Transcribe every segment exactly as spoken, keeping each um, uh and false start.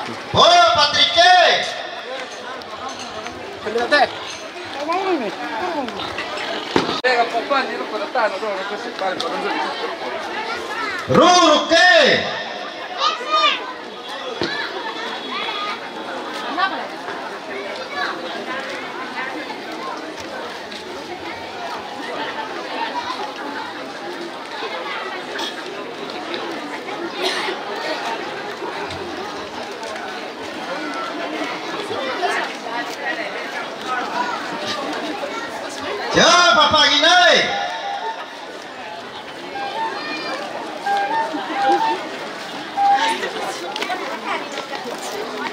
Oh, Patrike! Ruruke! Ya, Papa Ginai.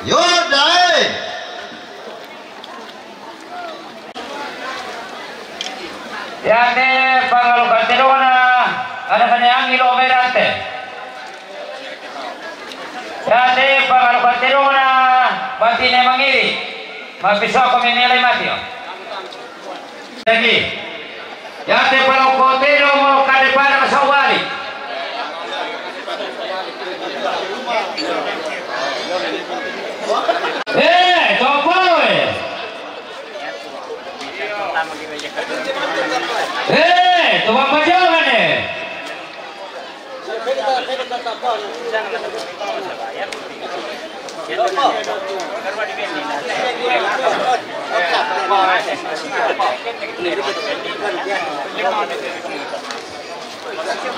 Yo, dai. Yate pangalukan tedona, ada kane angin lo merate. Yate pangalukan tedona, batine mangiri. Mapisoko menele matio. Lagi. Yate palo kotero mo kade para masawali. Eh, topo eh. Eh, to mapajawane.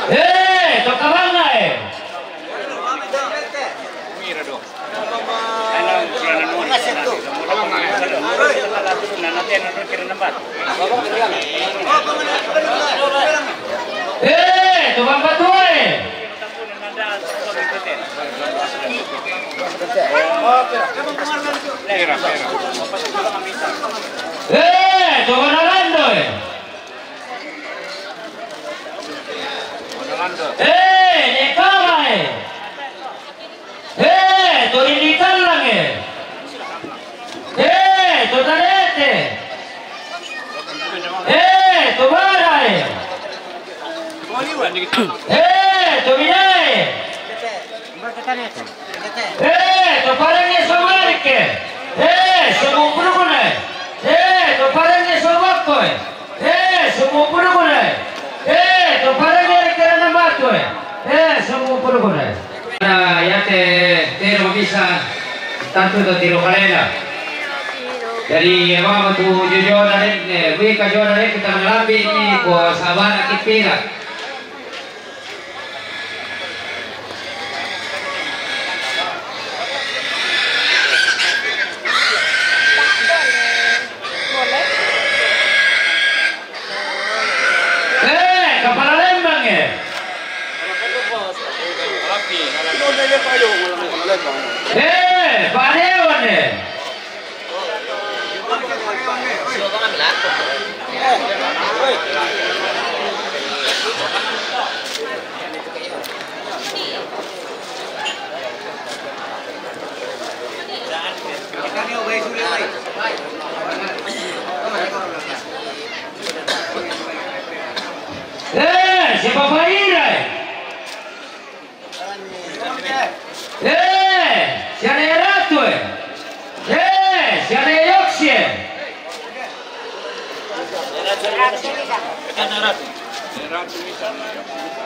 Eh, to kabanga eh. Eh, to bambatue. Eh, to banalandoe. Eh, nekamae. Eh, to Dili Tallange. Eh, to Tarete. Eh, to Barae. Eh, to Minae. Eh, to Parange Somarike. Eh, Somu Purukune. Eh, to Parange Somakoe. Eh, Somu Purukune. Eh, to Parange Kerana Batue. Eh, Somu Purukune. Na yate tero bisa tantu to tiro kalena. Jadi, ya, mama tu jujur dari, eh, wika jujur dari kita ngelambi ni ko sabana kipira. Eh, kapala lembang eh. Eh, padewan eh. Eh, siapa Paira? Eh, siane Ratu, eh. Eh, siane Yoksie.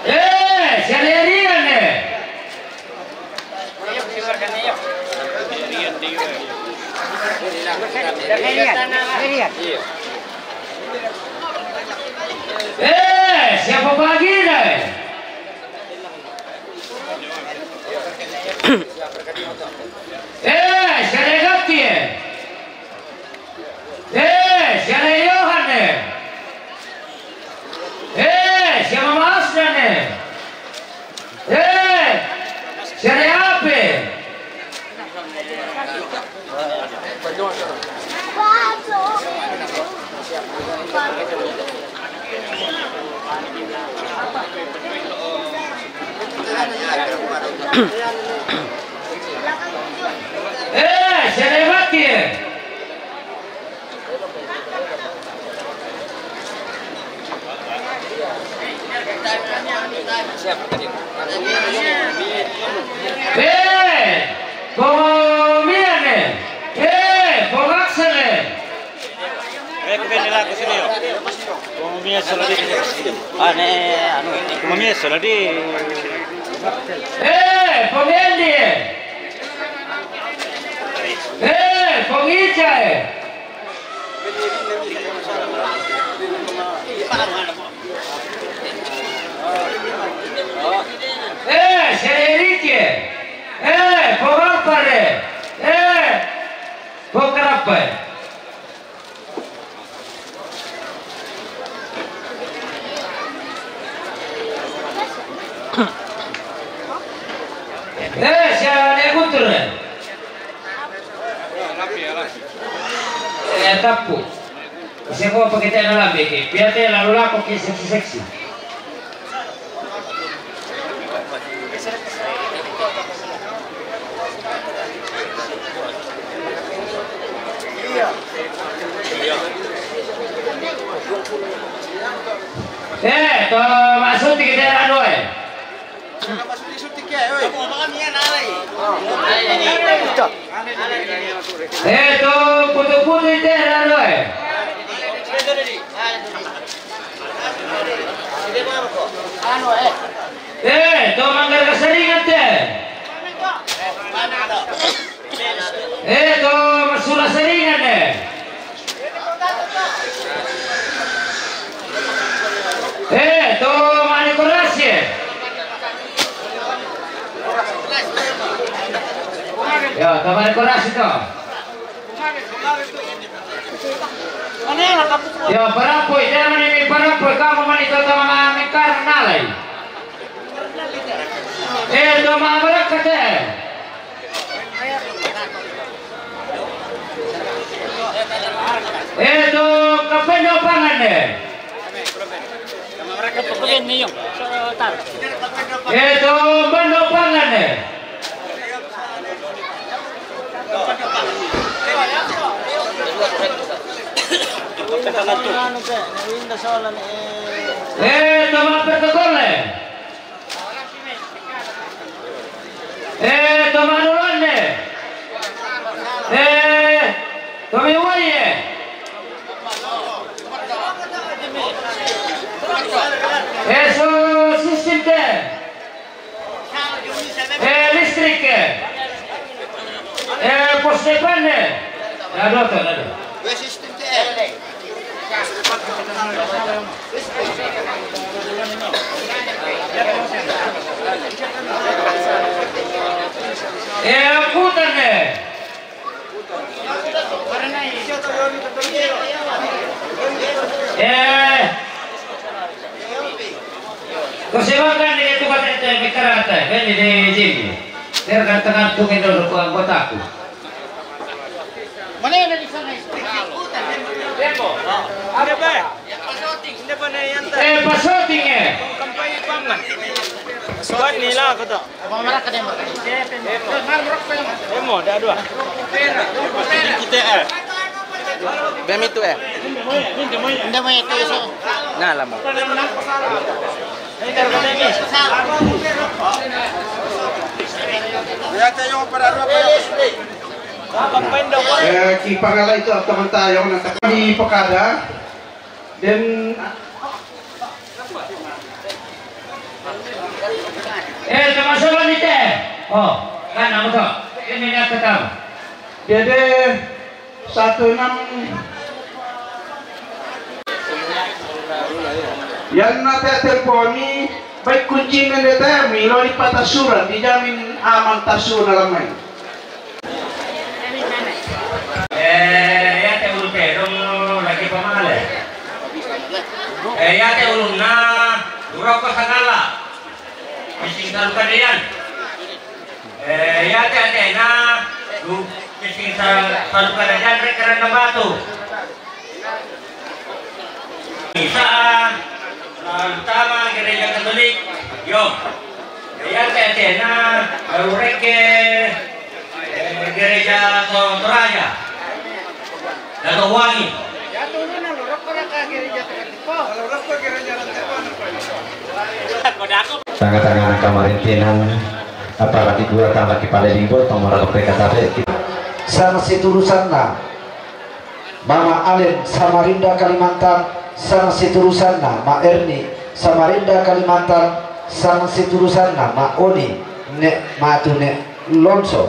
Eh, siane Riane. Eh, siapa Pagira, eh? Eh, siane Gatti, eh? Eh, siane Yohane. Eh, siapa Masnane? Eh, siane Ape? Mamma mia, sono lì. Ah, ne, anu. Mamma mia, sono lì. Eh, Pomendi! Eh, Pomicia! Eh, Sereriche! Eh, Pogapare! Eh, Pogarapai! Eh, siapa yang kutur? Eh, tapu. Siapa pakai tena lambe ke? Piate lalu lako ke seksi-seksi. Eh, to masuk di daerah doe. Eh, to putu-putu di daerah doe. Eh, to manggar kasaringan te. Eh, to masula saringan eh. Eh, to mani korasi eh. Ya, to mani korasi to. Ya, parapoi, jangan ini parapoi, kamu mani kota mama mekar nalai. Eh, to mama barakat eh. Eh, to kapendo pangan eh. Eh, to bando pangan eh. Eh, to ma protokol eh. Eh, to ma nulone. Eh, to mi waye. Eh, so sistem te. Eh, listrik ke? Eh, pos depan eh? Nado to, nado. Eh, putar eh? Eh, kau sewakan dia tu kata kita bicara kata, kan dia jin. Dia kata tengah tu kita dukung anggota aku. Mana yang ada di sana? Tempo. Ada ba? Hindi ba na yan ta? Eh, pasoting eh. Kampanye pa man. Suwat nila ako to. Emo, da dua. Kita eh. Bemitu eh. Hindi mo ito iso. Na, alam mo. Eh, ki pangala itu teman tayo na di pakada. Then, eh, teman sobat ni te. Oh, kan nama to? Ini nak ketawa. Jadi, satu enam. Yang nate teleponi, baik kunci nende te, milo di patasuran, dijamin aman tasu na lamai. Eh, ya te ulun te, dong lagi pamale. Eh, ya te ulun na, duroko sangala. Mising salu kadean. Eh, ya te atena, du, mising sa-, salu kadean rek karena batu. Misa, terutama gereja Katolik, yo. Gereja T N A, baru reke, eh, gereja Toraja, Dato Wangi. Tanga-tanga kamarintinan, apalagi dua tanga kipala di botong, orang P K T P. Sama siturusan lah. Mama Alen Samarinda Kalimantan, sang siturusanna Ma Erni Samarinda Kalimantan, sang siturusanna Ma Oni, ne matu ne Lonso.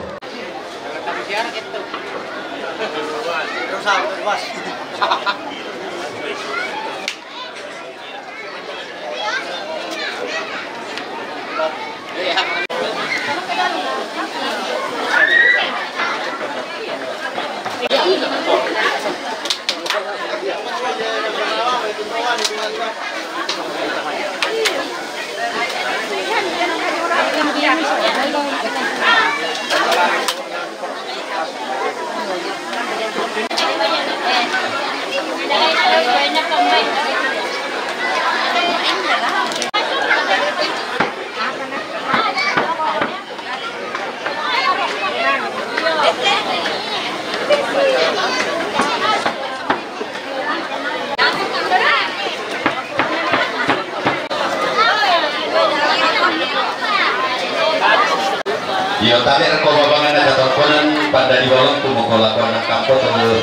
Iyo, tabe' ko babangan na tatokkonan, pada di bolong tu moko lako anak kampung tu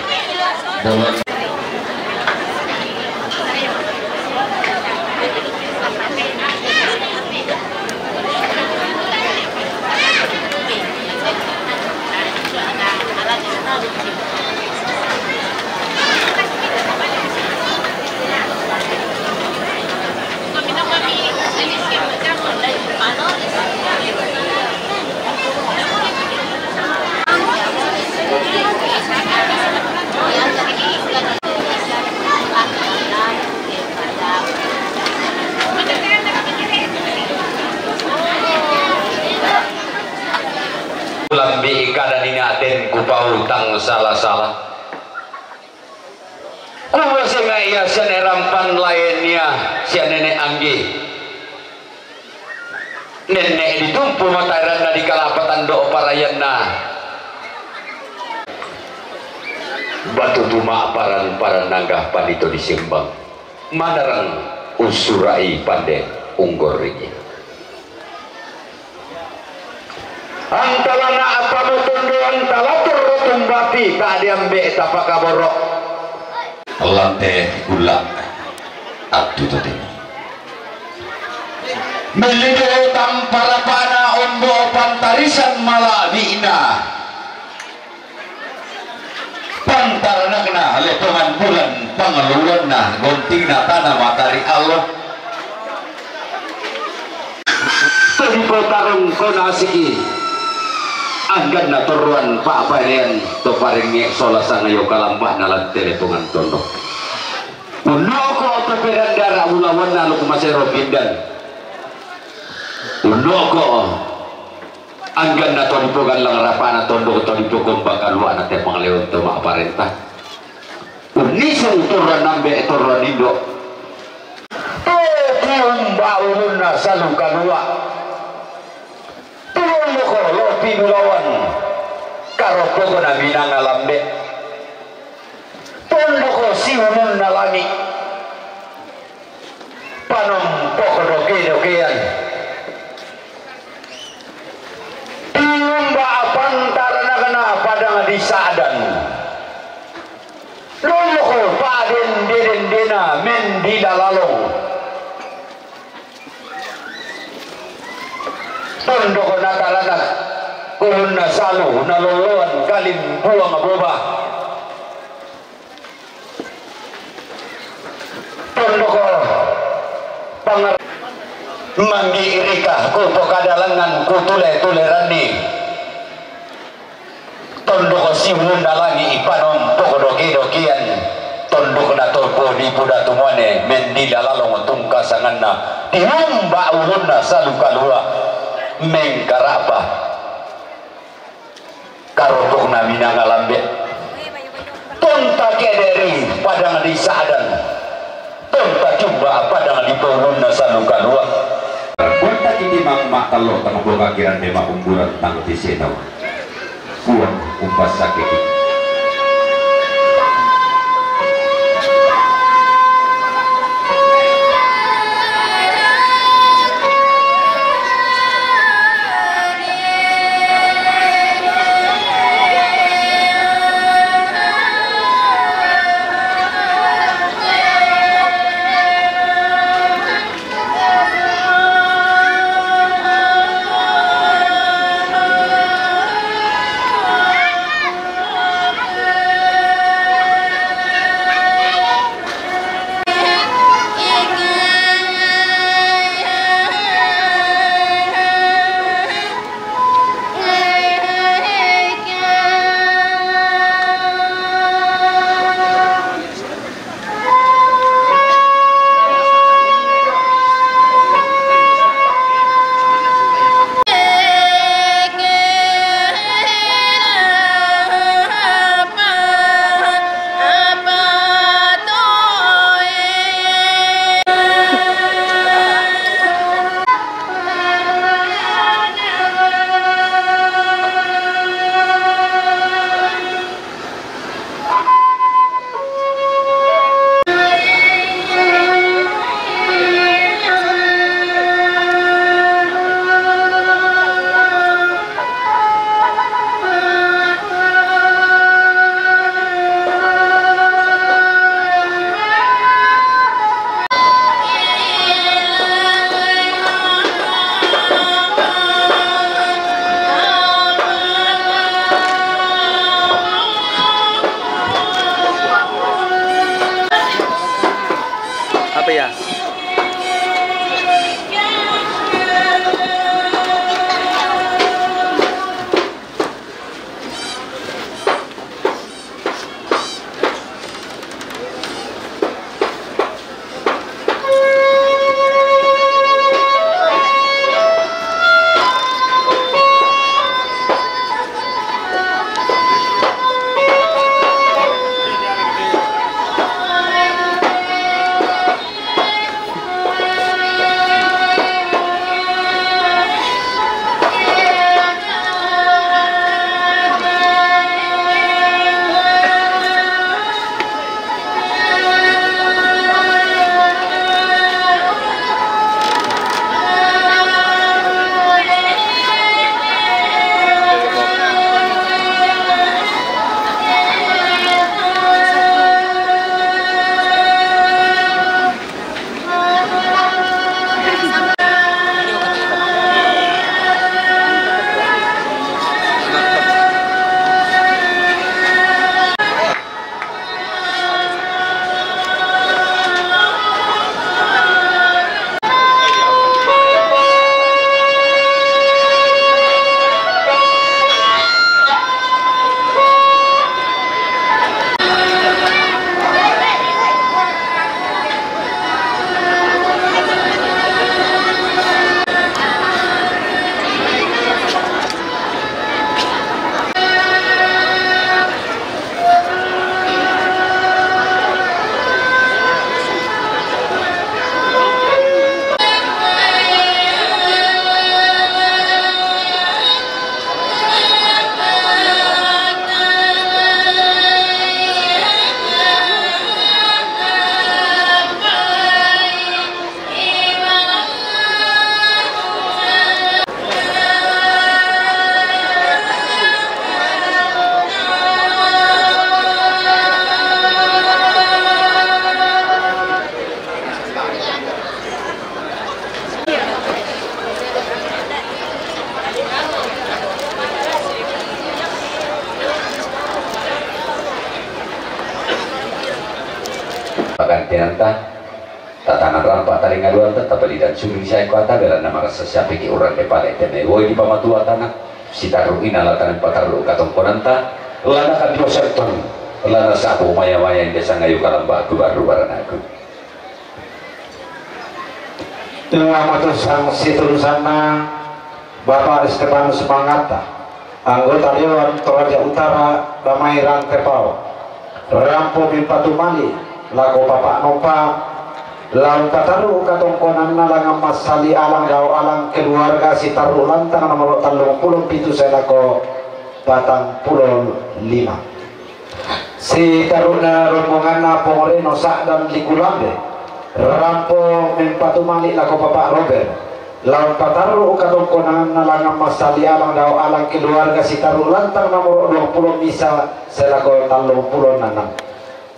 bolong. Lambi' kada nina' den kupau tang sala-sala. Kulo sanga iya sia ne rampan laenna sia nene' Anggi. Nenne' ditumpu mataeranna di kalapatan do parayanna. Batu tuma' paran-paran nangga panito di Sembang. Manarang usura'i pande unggorigi. Antalana apa motondo antala torro tumbapi ta' diambe' tapakaboro'. Lante ulla' attu totemo. Melli do tamparapana ombo' pantarisan mala'bi'na. Pantaranakna lepongan bulan pangaluluanna gontingna tana matari allo. Todipo tarung ko nasiki angganna torroan pa'paelean to parengnge' sola sangayo kalamba'na lan te lepongan tondok. Unnoko' to pedandara ulawanna luku masero pindan. Unnoko' angganna todipo gallang rapana tondok todipo komba kalua'na te panglewon to ma'parenta. Unnisung torro nambe' torro nindo'. To tiumba ulunna salu kalua'. Tundoko' lopi bulawan. Karoppokona minanga lambe'. Tundoko' siulunna langi'. Panompoko doke-dokean. Tiumba pantaranakna padang di Sa'dan. Loloko pa'den-deden-dena men di lalalong. Tondoko' nataranak ulunna salu naloloan kalimbuang boba. Tondoko' pangar- manggi'irika kupokadalangan kutule-tuleranni. Tondoko' siulunna langi' ipanompoko doke-dokean. Tondokna topo di pudatu muane men di lalalong tungkasanganna. Tiumba ulunna salu kalua' mengkara'pa. Karoppokna minanga lambe'. Tonta ke'de' ri padang di Sa'dan. Tonta tiumba padang di paulunna salu kalua'. Tonta kitimang ma'tallo tang bokaki rande ma'umburan tang tisenau. Puang umpassakeki. Kantinanta, tatanan rampa taringaduanta, tapalidan suding siae kuata, belanna marasa siapiki urang depale teme woi di pamatuatana, sitarru ina latana patarru katongkonanta, lana kandio serton, lana sabu maya-maya inde sangayu kalamba aku baru baranaku. Tua matusang situlusanna Bapak Stefanus Mangatta, anggota Dewan Toraja Utara Damai Rantepao, rampo mempatu mali lako Bapak Nopa, lao patarru katongkonanna langan massali alang dao alang keluarga sitarru lantang nomoro tallung pulo pitu sae lako patang pulo lima. Sitarru'na rombonganna Pong Reno Sa'dan Likulambe, rampo mempatu mali lako Bapak Robert, lao patarru katongkonanna langan massali alang dao alang keluarga sitarru lantang nomoro dua pulo misa sae lako tallung pulo enneng.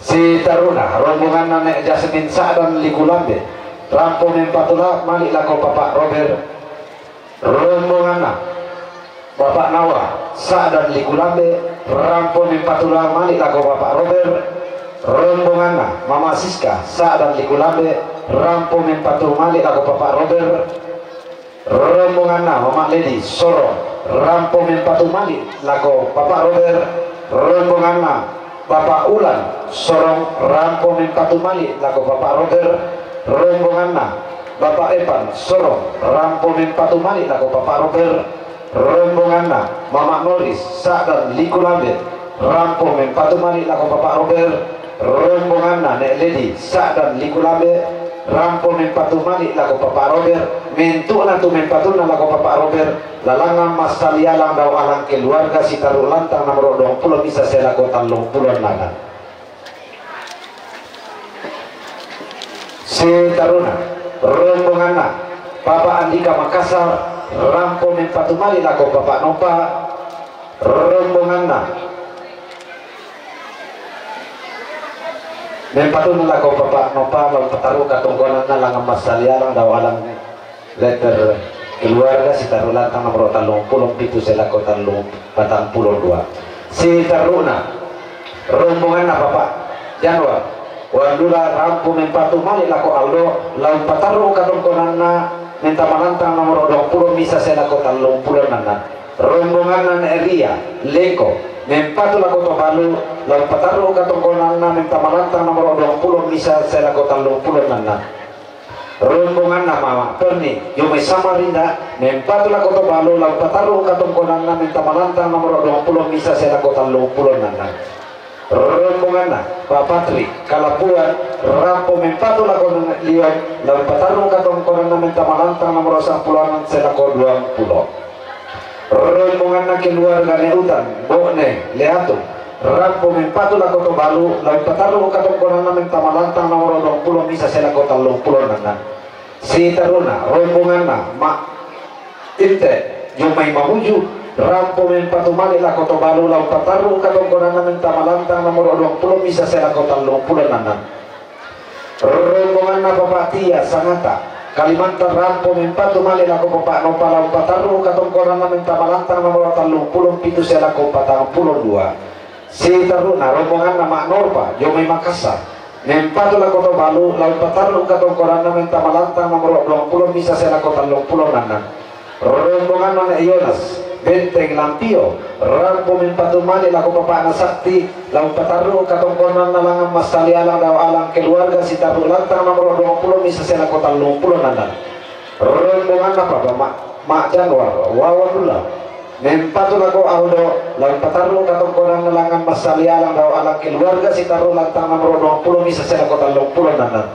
Sitarru'na rombonganna Nek Jasmin Sa'dan Likulambe, rampo mempatu la-, mali lako Bapak Robert, rombonganna Bapak Nawa Sa'dan Likulambe, rampo mempatu la-, mali lako Bapak Robert, rombonganna Mama Siska Sa'dan Likulambe, rampo mempatu mali lako Bapak Robert, rombonganna Mama Ledi Sorong, rampo mempatu mali lako Bapak Robert, rombonganna Bapak Ulan Sorong, rampo mempatu mali lako Bapak Robert, rombonganna Bapak Evan Sorong, rampo mempatu mali lako Bapak Robert, rombonganna Mama Noris Sa'dan Likulambe, rampo mempatu mali lako Bapak Robert, rombonganna Nek Ledi Sa'dan Likulambe, rampo mempatu mali lako Bapak Robert, mentu'na tu mempatunna lako Bapak Robert, lalangan massali alang dao alang keluarga sitarru lantang nomoro dua pulo misa sae lako tallung pulo enneng. Sitarru'na rombonganna Bapak Andika Makassar, rampo mempatu mali lako Bapak Nopa, rombonganna mempatunna lako Bapak Nopa, lao patarru katongkonanna langan massali alang dao alang letter keluarga sitarru lantang nomoro tallung pulo pitu sae lako tallung patang pulo dua. Sitarru'na rombonganna Bapak Januar Wandula, rampo mempatu mali lako Aldo, lao patarru katongkonanna mentama lantang nomoro dua pulo misa sae lako tallung pulo enneng. Rombonganna Nek Ria Leko, mempatu lako Tobalu, lao patarru katongkonanna mentama lantang nomoro dua pulo misa sae lako tallung pulo enneng. Rombonganna Mama Perni, jomai Samarinda, mempatu lako Tobalu, lao patarru katongkonanna mentama lantang nomoro dua pulo misa sae lako tallung pulo enneng. Rombonganna Pak Patri Kalapuan, rampo mempatu lako Liong, lao patarru katongkonanna mentama lantang nomoro sampulo enneng sae lako duang pulo. Rombonganna keluarga Nek Utan, Bok Ne Leatu, rampo mempatu lako Tobalu, lao patarru katongkonanna mentama lantang nomoro dua pulo misa sae lako tallung pulo enneng. Sitarru'na rombonganna Mak Inte, jomai Mamuju, rampo mempatu mali lako Tobalu, lao patarru katongkonanna mentama lantang nomoro dua pulo misa sae lako tallung pulo enneng. Rombonganna Bapak Tia Sangata, Kalimantan, rampo mempatu mali lako Bapak Nopa, lao patarru katongkonanna mentama lantang nomoro tallung pulo pitu sae lako patang pulo dua. Sitarru'na rombonganna Mak Norpa, jomai Makassar, mempatu lako Tobalu, lao patarru katongkonanna mentama lantang nomoro dua pulo misa sae lako tallung pulo enneng. Rombonganna Nek Yonas, Benteng Lampio, rampo mempatu mali lako Bapakna Sakti, lao patarru katongkonanna langan massali alang dao alang keluarga sitarru lantang nomoro dua pulo misa sae lako tallung pulo enneng. Rombonganna Papa Ma-, Mak Januar Wawandula, mempatu lako Aldo, lao patarru katongkonanna langan massali alang dao alang keluarga sitarru lantang nomoro dua pulo misa sae lako tallung pulo enneng.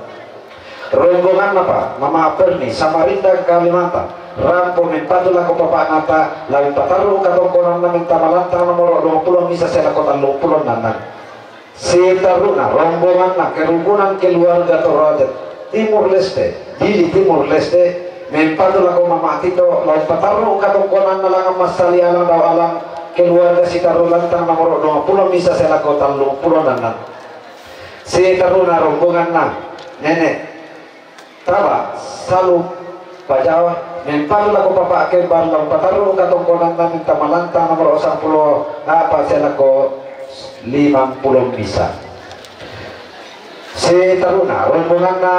Rombonganna Pak Mama Perni, Samarinda, Kalimantan, rampo mempatu lako Bapak Nata, lao patarru katongkonanna mentama lantang nomoro dua pulo misa sae lako tallung pulo enneng. Sitarru'na rombonganna kerukunan keluarga Toraja Timur Leste, Dili Timur Leste, mempatu lako Mama Tito, lao patarru katongkonanna langan massali alang dao alang keluarga sitarru lantang nomoro dua pulo misa sae lako tallung pulo enneng. Sitarru'na rombonganna Nenek Taba Salu Pajawa, mempatu lako Bapak Kembar, lao patarru katongkonanna mentama lantang nomoro sampulo a'pa sae lako limang pulo misa. Seteruna, rombonganna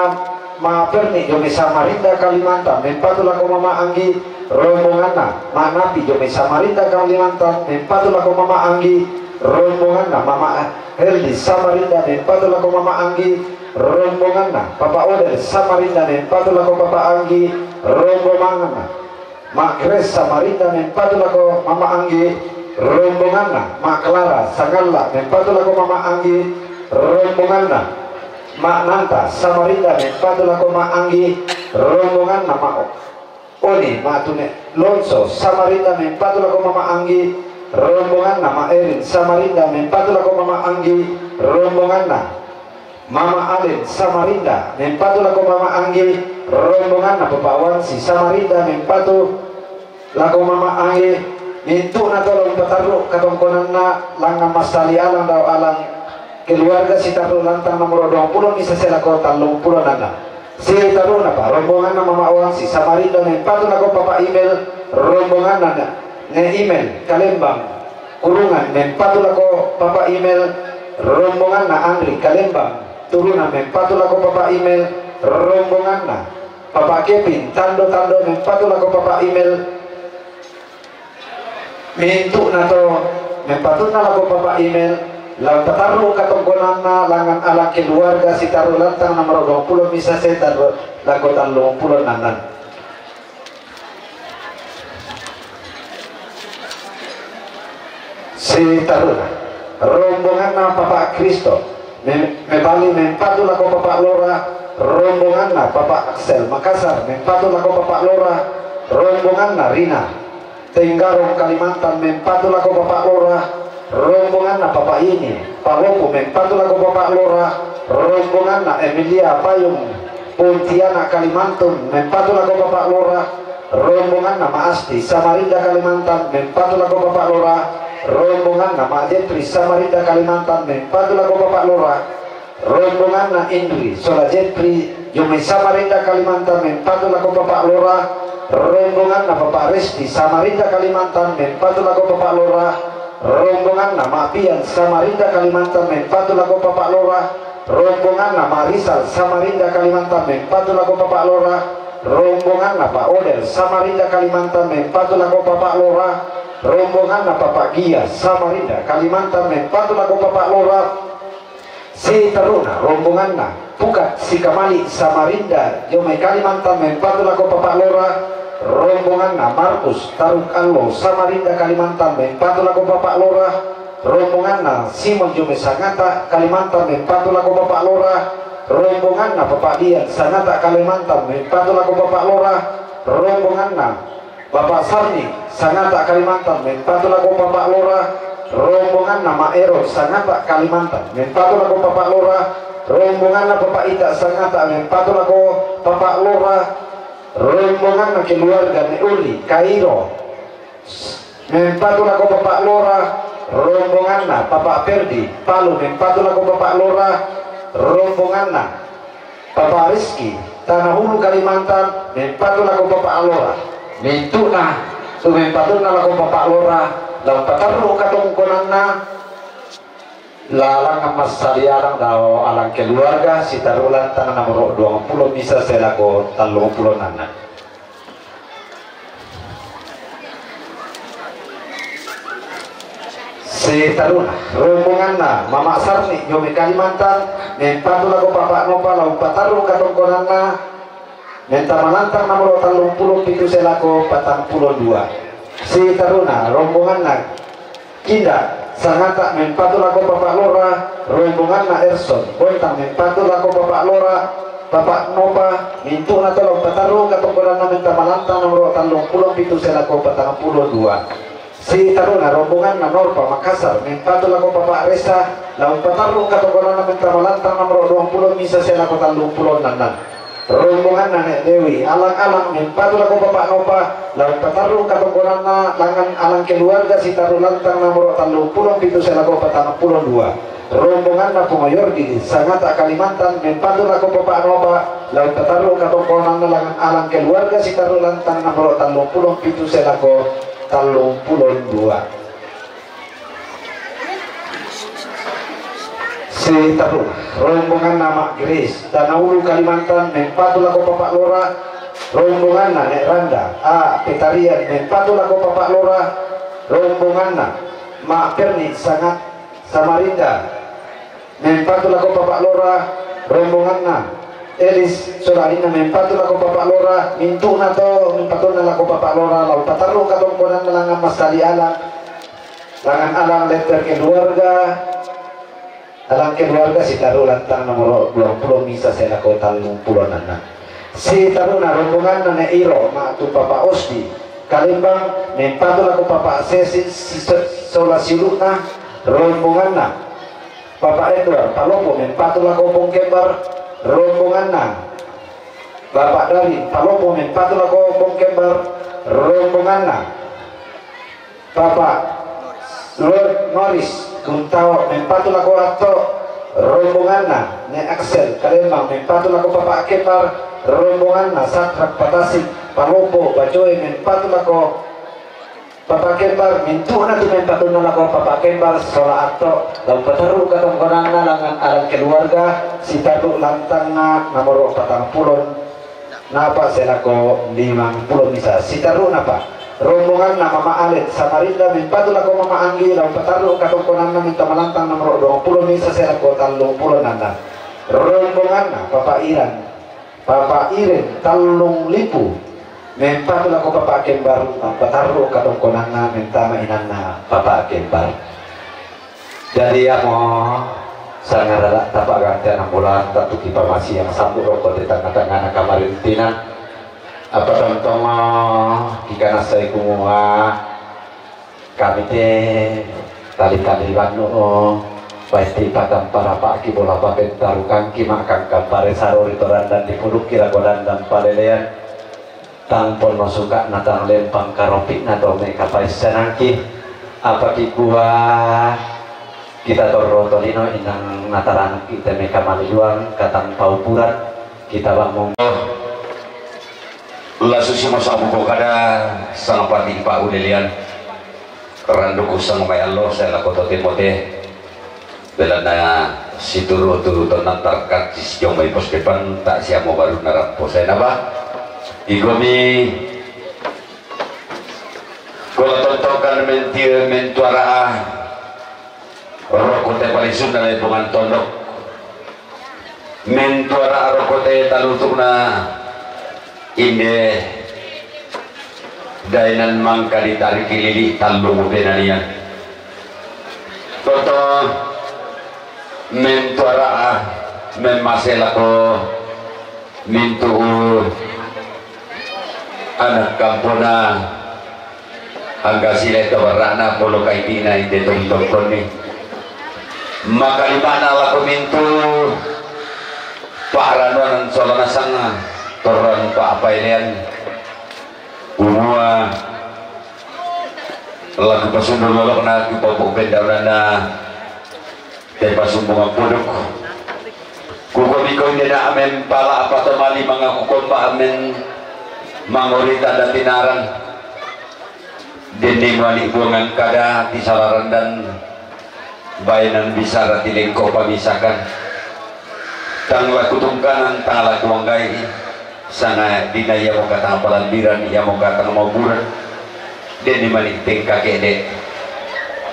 Ma Perni jomai Samarinda Kalimantan mempatu lako Mama Anggi, rombonganna Ma Napi jomai Samarinda Kalimantan mempatu lako Mama Anggi, rombonganna Mama Heldi Samarinda mempatu lako Mama Anggi, rombonganna Papa Odel Samarinda mempatu lako Papa Anggi, rombonganna Ma Grace Samarinda mempatu lako Mama Anggi, rombonganna Ma Clara Sangalla mempatu lako Mama Anggi, rombonganna Ma Nanta Samarinda mempatu lako Ma Anggi, rombonganna Ma Oni, Ma Tune Lonso Samarinda mempatu lako Mama Anggi, rombonganna Ma Erin Samarinda mempatu lako Mama Anggi, rombonganna Mama Alen Samarinda mempatu lako Mama Anggi, rombonganna Papa Wansi Samarinda mempatu lako Mama Anggi. Mintu'na to la umpatarru katongkonanna langngan massali alang dao alang keluarga sitarru lantang nomoro duangpulo misa selako tallungpulo nanna. Sitarunapa rombonganna Mama Wansi Samarinda mempatu lako Papa Imel, rombonganna Ne Imel Kalembang Kurungan mempatu lako Papa Imel, rombonganna Andri Kalembang Turunan mempatu lako Papa Imel, rombonganna Papa Kevin Tando-tando mempatu lako Papa Imel. Mintu'na to mempatunna lako Papa Imel la umpatarru katongkonanna langngan alang keluarga sitarru lantang nomoro duangpulo misa setar lako tallungpulo nanna. Sitaruna, rombonganna Papa Kristo me-, mebali mempatu lako Papa Lora, rombonganna Papa Axel Makassar mempatu lako Papa Lora, rombonganna Rina Tenggarong Kalimantan mempatu lako Papa Lora, rombonganna Papa Ini Palopo mempatu lako Papa Lora, rombonganna Emilia Payung Pontianak Kalimantan mempatu lako Papa Lora, rombonganna Ma Asti Samarinda Kalimantan mempatu lako Papa Lora, rombonganna Ma Jepri Samarinda Kalimantan mempatu lako Papa Lora, rombonganna Indri sola Jepri jomai Samarinda Kalimantan mempatu lako Papa Lora, rombonganna Papa Resti Samarinda Kalimantan mempatu lako Papa Lora, rombonganna Ma Pian Samarinda Kalimantan mempatu lako Papa Lora, rombonganna Ma Rizal Samarinda Kalimantan mempatu lako Papa Lora, rombonganna Pa Odel Samarinda Kalimantan mempatu lako Papa Lora, rombonganna Papa Gia Samarinda Kalimantan mempatu lako Papa Lora. Sitaruna, rombonganna Pukat Sikamali Samarinda jomai Kalimantan mempatu lako Papa Lora, rombonganna Markus Taruk Allo Samarinda Kalimantan mempatu lako Papa Lora, rombonganna Simon jomai Sangata Kalimantan mempatu lako Papa Lora, rombonganna Papa Dian Sangata Kalimantan mempatu lako Papa Lora, rombonganna Bapak Sarni Sangata Kalimantan mempatu lako Papa Lora, rombonganna Ma Eron Sangata Kalimantan mempatu lako Papa Lora, rombonganna Papa Ita Sangata mempatu lako Papa Lora, rombonganna keluarga Ne Uli Kairo mempatu lako Papa Lora, rombonganna Papa Perdi Palu mempatu lako Papa Lora, rombonganna Papa Rizki Tanah Hulu Kalimantan mempatu lako Papa Lora. Mintu'na tu mempatunna lako Papa Lora la umpatarru katongkonanna la langngan massali alang dao alang keluarga sitarru lantang nomoro duangpulo misa selako tallungpulo nanna. Sitaruna, rombonganna Mama Sarni jomai Kalimantan mempatu lako Papa Nopa la umpatarru katongkonanna menta malantang nomoro tallungpulo pitu selako patangpulo dua. Sitaruna, rombonganna Kinda Sangata mempatu lako Papa Lora, rombonganna Erson Bontang mempatu lako Papa Lora, Papa Nopa, mintu'na to la umpatarru katongkonanna menta malantang nomoro tallungpulo pitu selako patangpulo dua. Sitaruna, rombonganna Norpa Makassar mempatu lako Papa Resa la umpatarru katongkonanna menta malantang nomoro duangpulo misa selako tallungpulo nanna. Rombonganna Ne Dewi Alang-alang mempatu lako Papa Nopa la umpatarru katongkonanna langngan alang keluarga sitarru lantang nomoro tallungpulo pitu selako patangpulo dua. Rombonganna Pungo Yordi Sangata Kalimantan mempatu lako Papa Nopa la umpatarru katongkonanna langngan alang keluarga sitarru lantang nomoro tallungpulo pitu selako tallungpulo dua. Sitaru, rombonganna Ma Grace, Tana Ulu Kalimantan, mempatu lako Papa Lora, rombonganna Nek Randa, A Petarian, mempatu lako Papa Lora, rombonganna Ma Perni Sangat, Samarinda, mempatu lako Papa Lora, rombonganna Elis sola alinna, mempatu lako Papa Lora, mintu'na to mempatuna lako Papa Lora, lao patarru katongkonanna langngan massali alang, langngan alang letter keluarga, alang keluarga sitaru lantang nomoro dua pulo misa selako tallung pulo nanna. Sitaruna rombonganna Nek Iro, matu Papa Osdi, Kalembang, mempatu lako Papa Sesi, si-, sola siuluna, rombonganna Papa Edward, Palopo, mempatu lako Pong Kembar, rombonganna Papa Darin, Palopo, mempatu lako Pong Kembar, rombonganna Papa Lord Norris, Kuntao, mempatu lako Atto, rombonganna Nek Axel, Kalembang, mempatu lako Papa Kembar, rombonganna Satrak Patasik, Palopo, Bacoe, mempatu lako Papa Kembar, mintu'na tu mempatuna lako Papa Kembar sola Atto, lao patarru katongkonanna langngan alang keluarga, sitaru lantangna nomoro patang pulo napa selako limang pulo misa. Sitarunapa, rombonganna Mama Alen, Samarinda, mempatu lako Mama Anggi, lao patarru katongkonanna menta malantang nomoro dua pulo misa selako tallung pulo nanna. Rombonganna Papa Iran, Papa Iren, Tallung Lipu, mempatu lako Papa Kembar, lao patarru katongkonanna menta ma inanna Papa Kembar. Jadi, amo sangarara tapa gantian ambulan, tatu kipamasiang sambu roko di tengah-tengah na kamarintinan. Apa tontongo, kikana sai kumua, kami te tali-tali banu, pasti patang parapa ki bola paten tarukang ki makang kampare sarori torandan di puduk kira godandan palelean. Tang ponno suka'na, tang lempang karopi'na to me kapaissenangki. Apa kikua, kita torro tolino inang nataranakki te me kamaliduang katang paupuran kita bangung. Lasu simo sabuko kada sangapati pa ulelian. Randuku sang mai allo, saya lako to Timote. Belana situru tu tonan tarkat si jomai pos depan tak siamo baru narampo saya naba. Igomi kola tontokan mentir mentuara roko te palisun na lepongan tondok. Mentuara roko te talutuk na inde dainan mangka ditarik lili tallung penanian. Toto mentuara memase lako mintu anak kampona. Angga sile to barana polo kaipina inde to tongkonni. Maka limana lako mintu paranuan sola nasang torron pa pailean. Umua laku pasundu lolokna ku popo pendaunana. Te pasumbungan puduk. Kuko biko indena amen pala apa to mali mangaku kompa amen mangori tanda tinaran. Deni mani buangan kada ti salaran dan bayanan bisara ti lengko pamisakan. Tang laku tungkanan, tang laku wanggai. Sanga dina iya moka tang palambiran, iya moka tang mauburan. Deni mani tengka kede.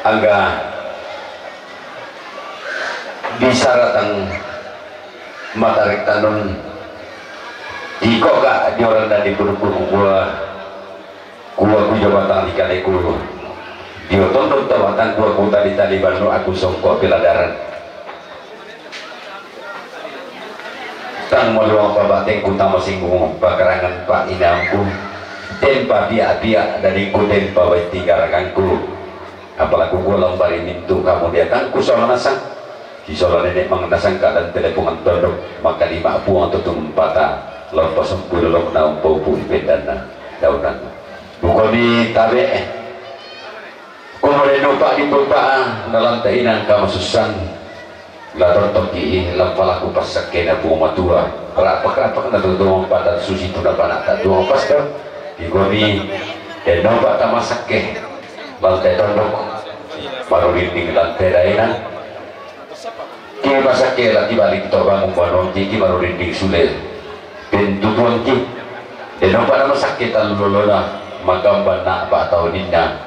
Angga bisara tang matarik tanun. Iko ka dioran dan dipuduk-puduk gua. Gua ku jabatang di kaleku. Dio tondon tawatang gua ku tali-tali banu aku songko piladaran. Tang maluang pabateng ku tama singgung pakarangan pa inamku. Tempa biak-biak dan iku tempa baiti garanganku. Apalaku gua lambari mintu kamu dia tangku sola nasang. Kisola nenek mangenasang keadaan telepongan tondok, maka lima puang tutung empata, lompa sempulu lok naung paupu ipendanna daunan. Bukoni tabe, kumore nupa dipupa, nalam tainan kama susang. La tontok ihi, lampalaku passakkena Puang Matua. Rapak-rapak na tutung empata susi tuna panak tak tuang pastor. Bukoni, dan nopa tamasakke, lantai tondok, marulinding lantai daina. Ke masakke la kibalik to bangun banuangki, ki marurinding sule. Pentutuangki. Denopa na masakke tallu lolona, magambanna ba tau ninna.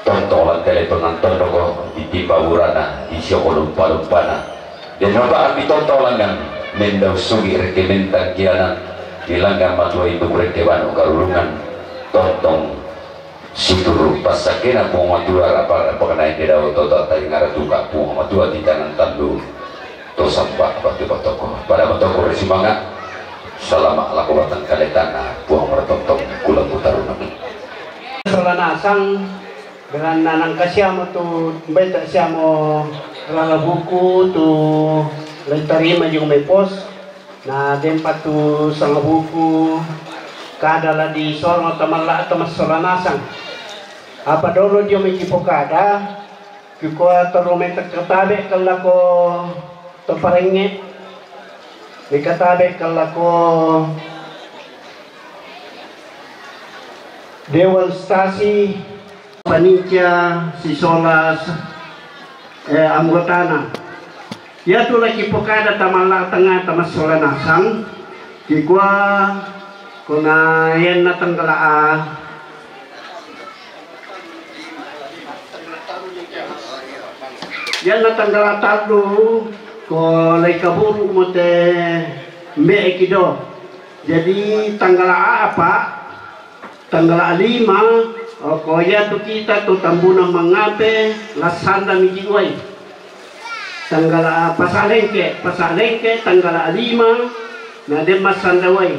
Tontong lan tele penganton doko, ditimba burana, disioko lumpa-lumpana. Denopa ami tontong langan, mendau sugi reke mentang kianan, dilanggan matua indung reke banu karurungan. Tontong Situru passakkena Puang Matua, rapa-, rapakenai de dao to tatai ngaratuka Puang Matua titanan tandu to samba batu batoko. Pada batoko resimanga, salama lako batang kaletana Puang maratontong kula putarunami. Sola nasang, beranna nangka siamo tu, mbeta siamo rala buku tu, lai tarima jung mai pos. Na dempa tu sangabuku kada la disorong tamalla tamassola nasang. Apa dolo dio mai kipokada, kikua toro mai katabe kellako to parengnge, mai katabe kellako Dewan Stasi, panitia sisola, eh, anggotana. Iatu la kipokada tamalla tangnga tamassola nasang, kikua kona ianna tanggala a, ianna tanggala tallu ko lai kaburu mote mbe kido. Jadi tanggala a apa? Tanggala lima, oko iatu kita to Tambunan Mangape, lassanda miji uwai. Tanggala pasa lengke, pasa lengke, tanggala lima, na den massanda uwai.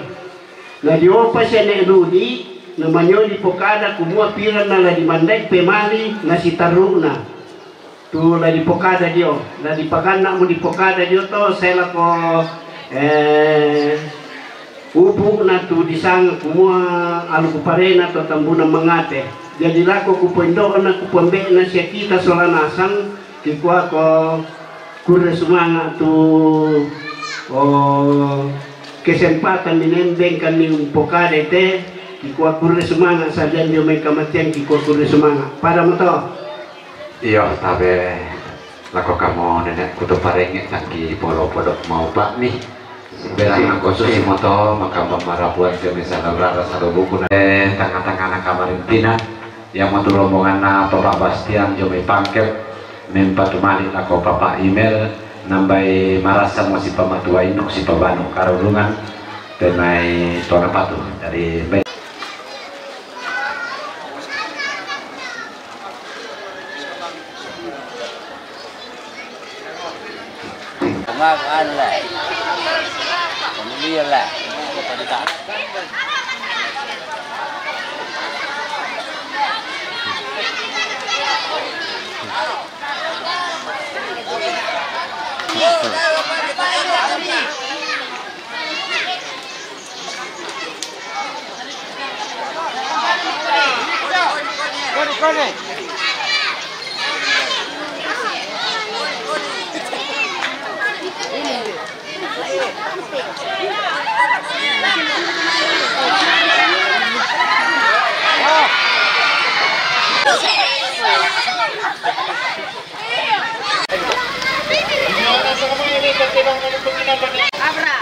Na diopa siane dudi, na manyoli pokada kumua piranna la dimandai pemali, na sitarruna. Tu la dipokada dio, la dipaganna mu dipokada dio to, selako, eh, upu na tu disanga kumua alu kuparena to Tambunan Mangape. Jadi lako kupoindo'na, kupoambe'na sia kita sola nasang, kikuako kurre sumanga tu, oh, kesempatan minembeng kami umpokada te, kikua kurre sumanga sajan dio mai kamatian, kikua kurre sumanga. Pada moto. Iyo, tabe lako kamo nenekku to parengnge tangki polo podo maupa'mi. Belanna khusus moto makamba marapuan kami saudara sadobukuna. Eh, tengah-tengahna kamarintina. Iamo tu rombonganna Bapak Bastian jo mai Pangkep, mempa tumali lako Bapak Imel, nambai marasa mo sipamatua inno sipabanu karurungan, tenai tona patu. Jadi, baik. Abra.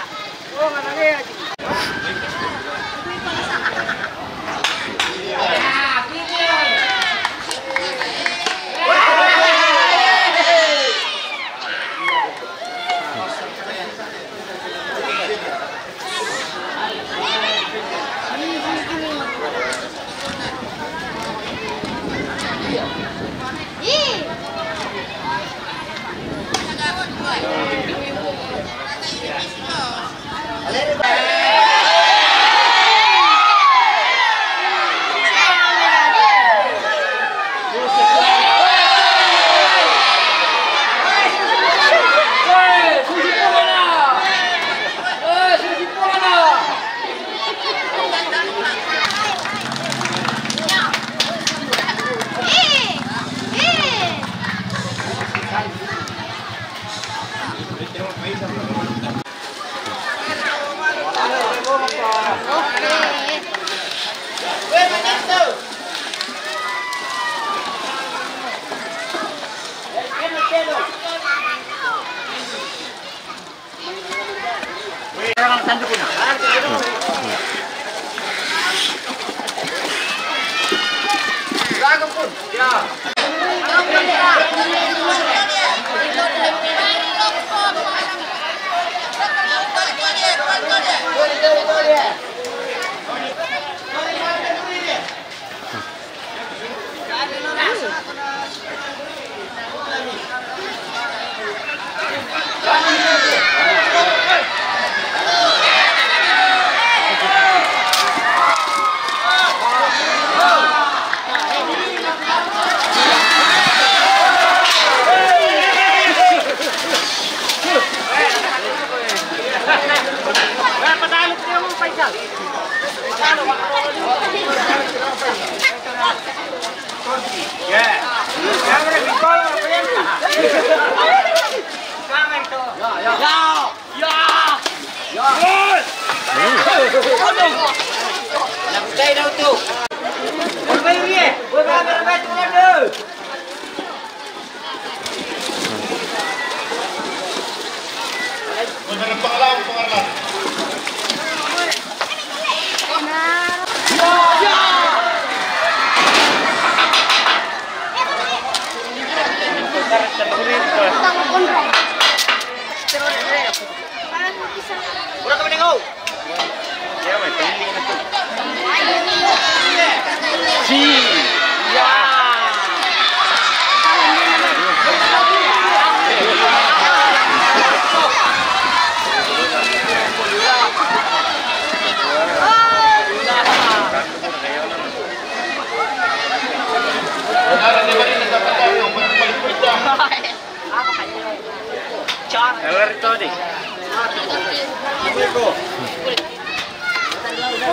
Sí. Ya.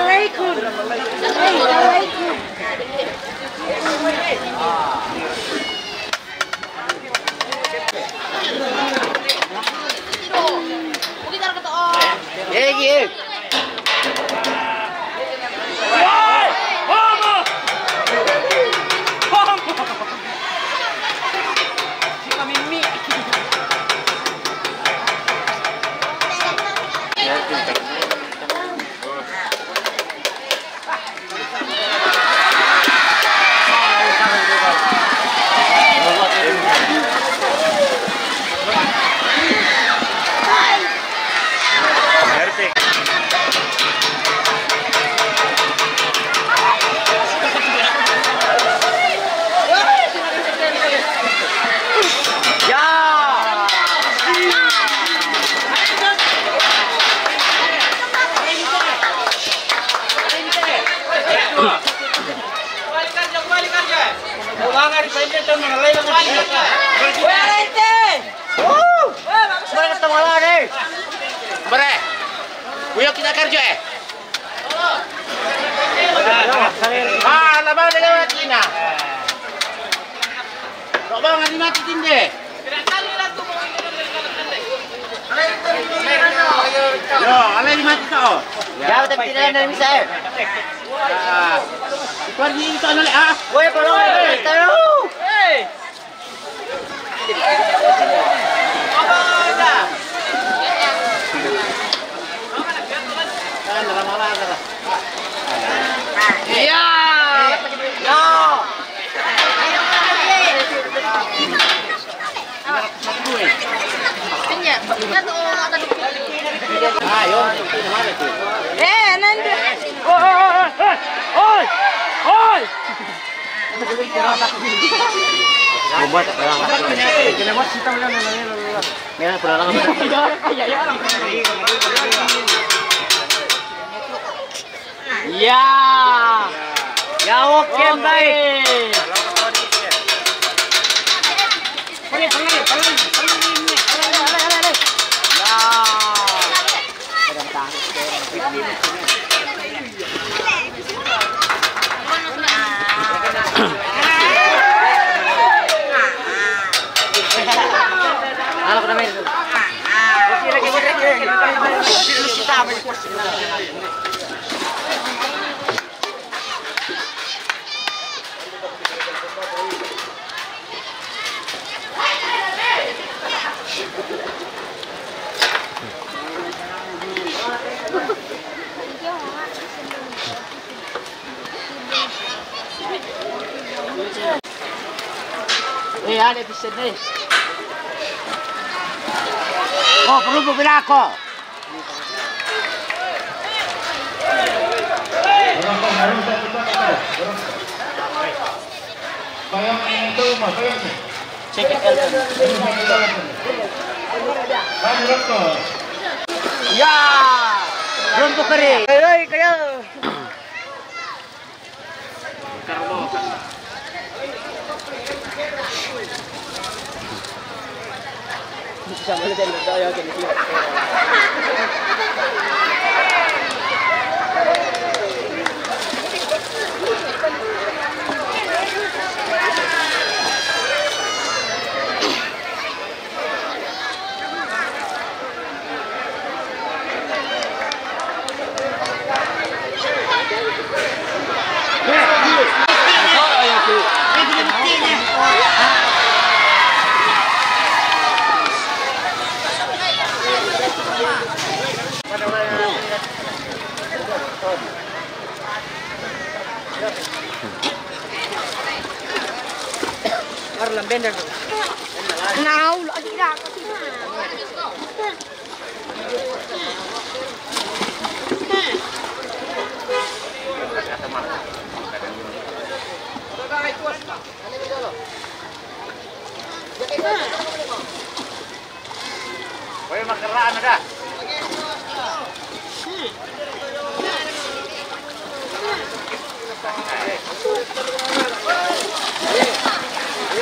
Alaikum. Hey, alaikum. Bre, kuyo kita kerja eh. Ah, labang dia lewat Cina. Kok bang, ini mati tinde. Yo, alai mati tau. Ya, tapi tidak ada yang bisa eh. Ah, itu hari ini tak ada ah. Woi, belum tahu. Iya. Ya. Ayo, mana tu? Eh, Ananda. Oi, oi, oi, oi, oi. Membuat perang. Ini perang. Ya. Ya, oke, baik. Ya. Eh, ada di sini. Oh, perlu mobil aku. Cek Elton. Ya, belum tukar eh. Hei, hei, kayo. Baru lambenda tu. Nah, ulah kira aku sih. Woi, makeran ada.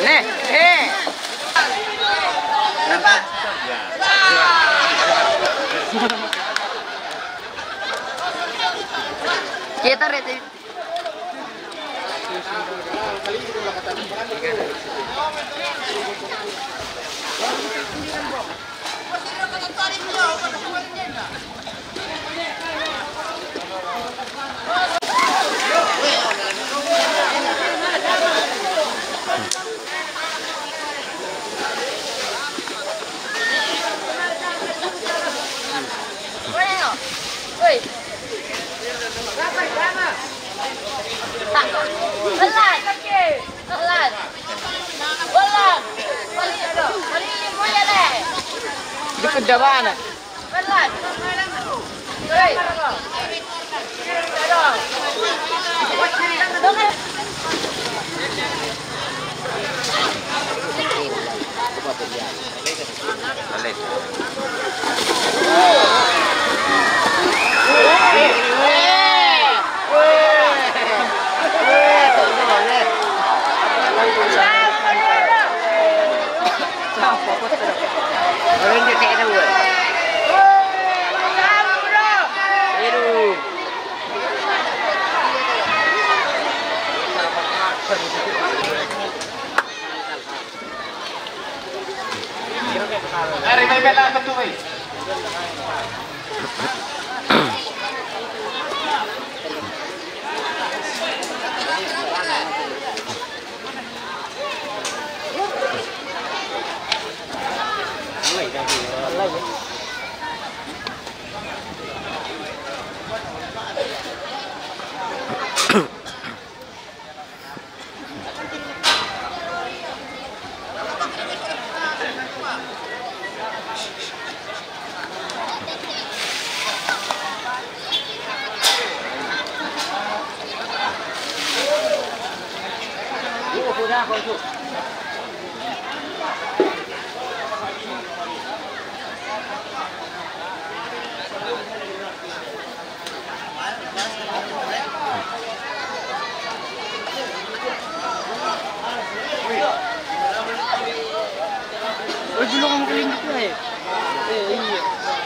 Nih, eh. Kita rete. Di kedabana.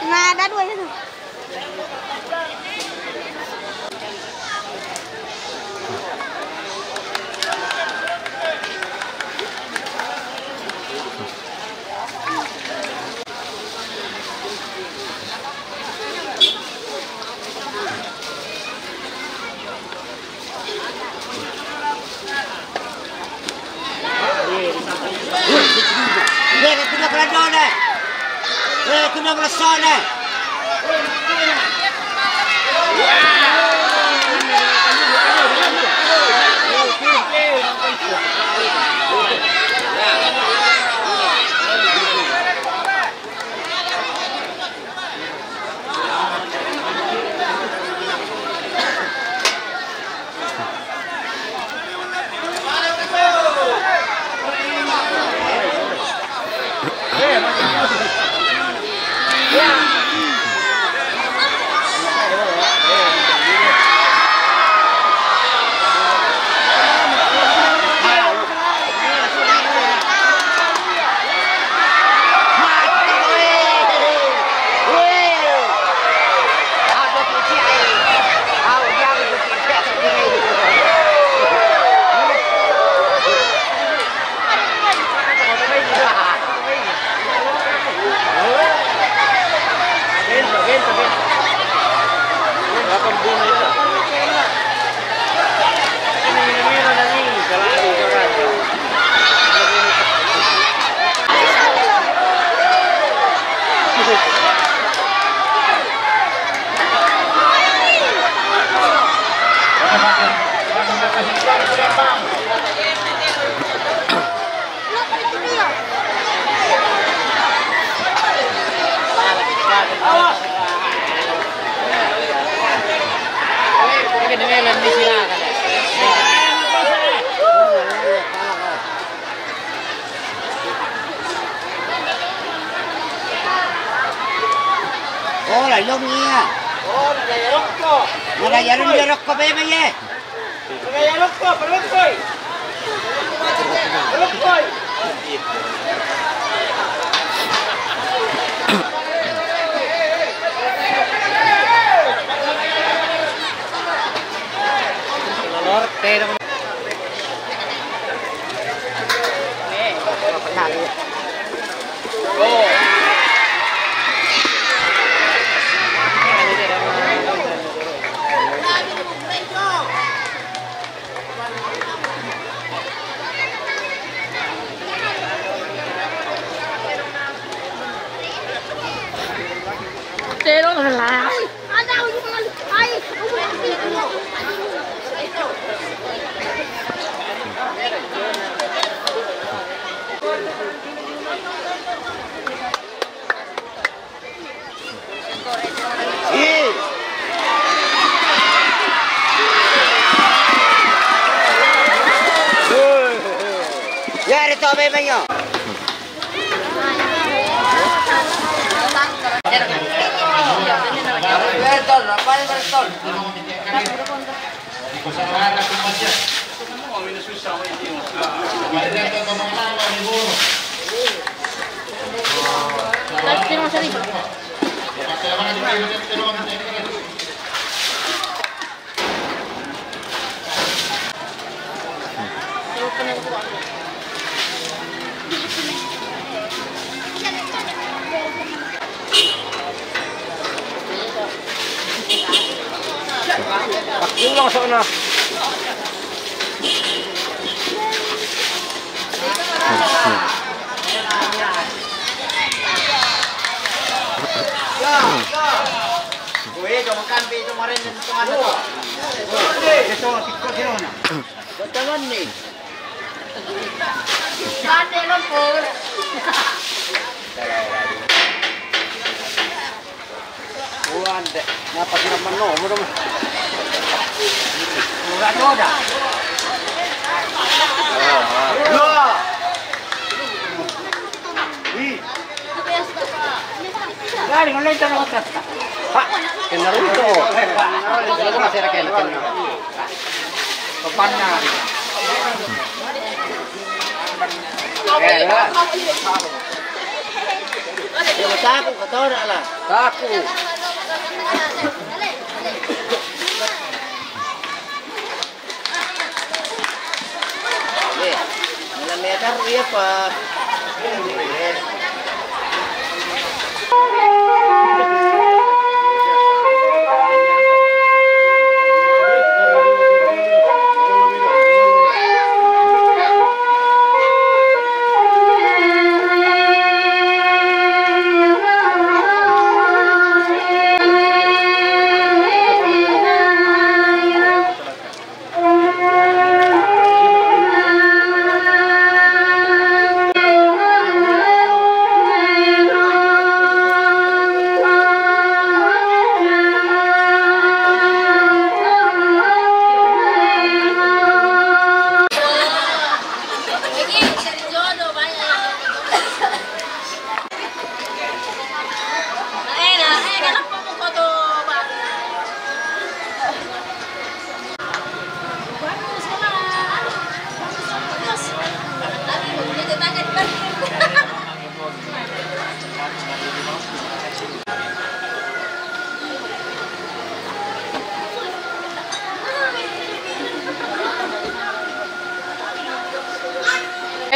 Nah, ada dua itu. Ora, lo mia. Ora, ya rokko. Ora, ya rokko, be, be, ye. Ora, ya rokko, be, rokko. Rokko. Yari to be menyo. Betul, apa yang betul? Pulang sana. Gue itu makan pe itu kemarin dan setengah itu. Gue itu sikko sih mana? Betul nih. Sate lempur. Wah, dek. Ngapa sih, apa no? Udah. Udah, udah. Wah. Ih. Dari mana itu nama kata? Pak, kena runtuh. Kena runtuh, saya kena. Papanna. Eh, lah. Taku, kata orang lah. Taku. Iya. Nila meter iya, Pak.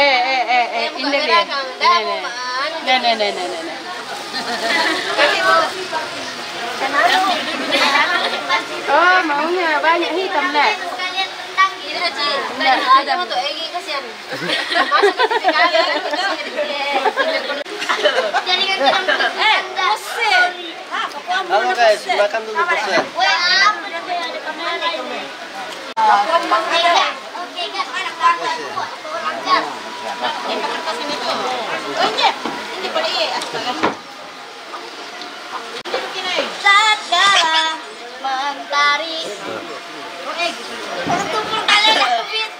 Eh, eh, eh, eh, ini dia. Nih, nih. Nih, nih, nih, nih, nih, nih. Oh, maunya banyak hitam, Nek. Nek, hitam. Eh, Mesir. Halo guys, welcome to the Mesir. Saat jalan mentari. Tumpul kalian, Fit.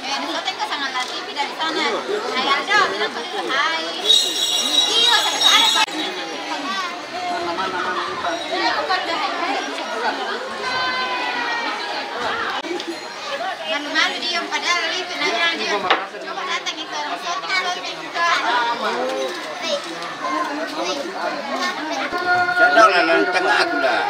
Eh, di sana kan sangat T V dari sana. Hai, Aldo, bilang ke dia, "Hai." Iya, tapi kok ada. Malu-malu dia, padahal itu nanya dia. Coba datang itu orang soto, soto juga. Jangan lah, nang tengah aku lah.